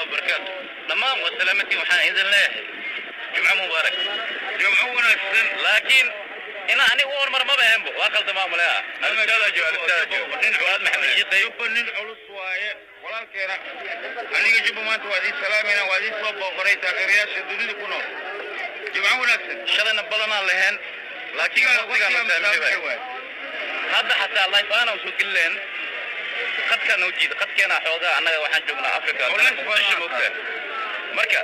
Wabarakaatu. Dhammaan waa salaamatiin. Waxaan idin leeyahay jumco mubaarak. Jumco wanaagsan. Laakiin ina aniga u hormar maba ahaynbo, waa qaldamaa maleha. Alistaada joogo, alistaada joogo, Fuaad Maxamed Shiiqay. Jubba nin culus waaye, walaalkeena. Aniga Jubba maanta waa idiin salaamayna, waa idiin soo booqanay, taageerayaasha dunida ku nool. Jumco wanaagsan. Shalayna badanaan lahayn, laakiin waqtigaan saamixi waay. Hadda xataa live aana soo geli lahayn, qadkaa noo jiida, qadkeenaa xoogaa. Annaga waxaan joognaa Africa, Muqdisho, moogtaa. Marka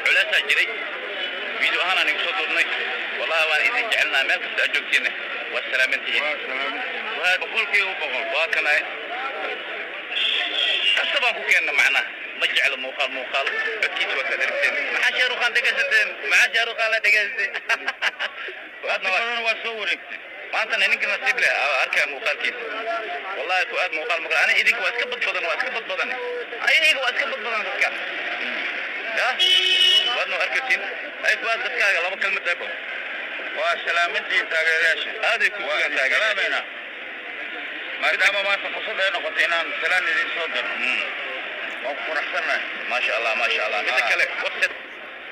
culeysaa jiray, video ahaan aan igu soo duubnay. Wallahi waan idin jecelnaa, meel kasta aad joogtiinna waa salaamantihiin. Waa 100%. Waa kanay, kasta baan ku keenna. Macnaha ma jeclo muuqaal, muuqaal codkiisa waa ka dhergteen. Maxaa Shaaruqaan dhegaysateen? Maxaa Shaaruqaan la dhegaysatay? Waqti badan waa soo wareegtay. Maantana ninka nasiib leh aa arkaya muuqaalkiisa. Wallahi Fuaad muuqaal maqal ani idinka waa iska badbadan, waa iska badbadan, ayaga waa iska badbadan dadka ya waad noo arkaysiin. Ay Fuaad, dadkaaga laba kalmad dheebo. Waa salaamintii taageerayaasha. Aaday ku waa sugaan idin taageerayaasha. salaamayna, maadaama maanta fursad ay noqotay inaan salaan idin soo dirno, waan ku faraxsannahay. Maasha Allah, maasha Allah. Midda kale, waqti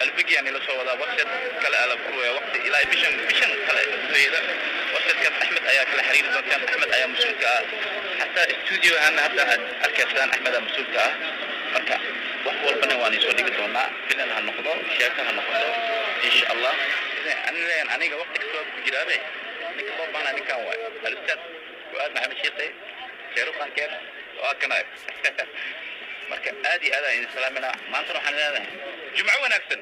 albigiyaan ila soo wadaa, waqti kale ala furaya, waqti ilaa bishan, bishan kale gudaheeda. Waqtigaas Axmed ayaa kala xiriiri doontaan. Axmed ayaa mas-uulka ah, xataa studio ahaana hadda aad arkaysaan Axmed mas-uulka ah. Marka wax walbana waan isoo dhigi doonaa, filan ha noqdo, sheeko ha noqdo, insha Allah. Ani leeyahan, aniga waqti kasta waa ku jiraabe. Ninka loo baahnaa ninkan waay, Alustaad Fuaad Maxamed Shiiqe, Sheeruqan keen waa kanay. Marka aad iyo aad aan idin salaaminaa. Maantana waxaan leedahay jumco wanaagsan.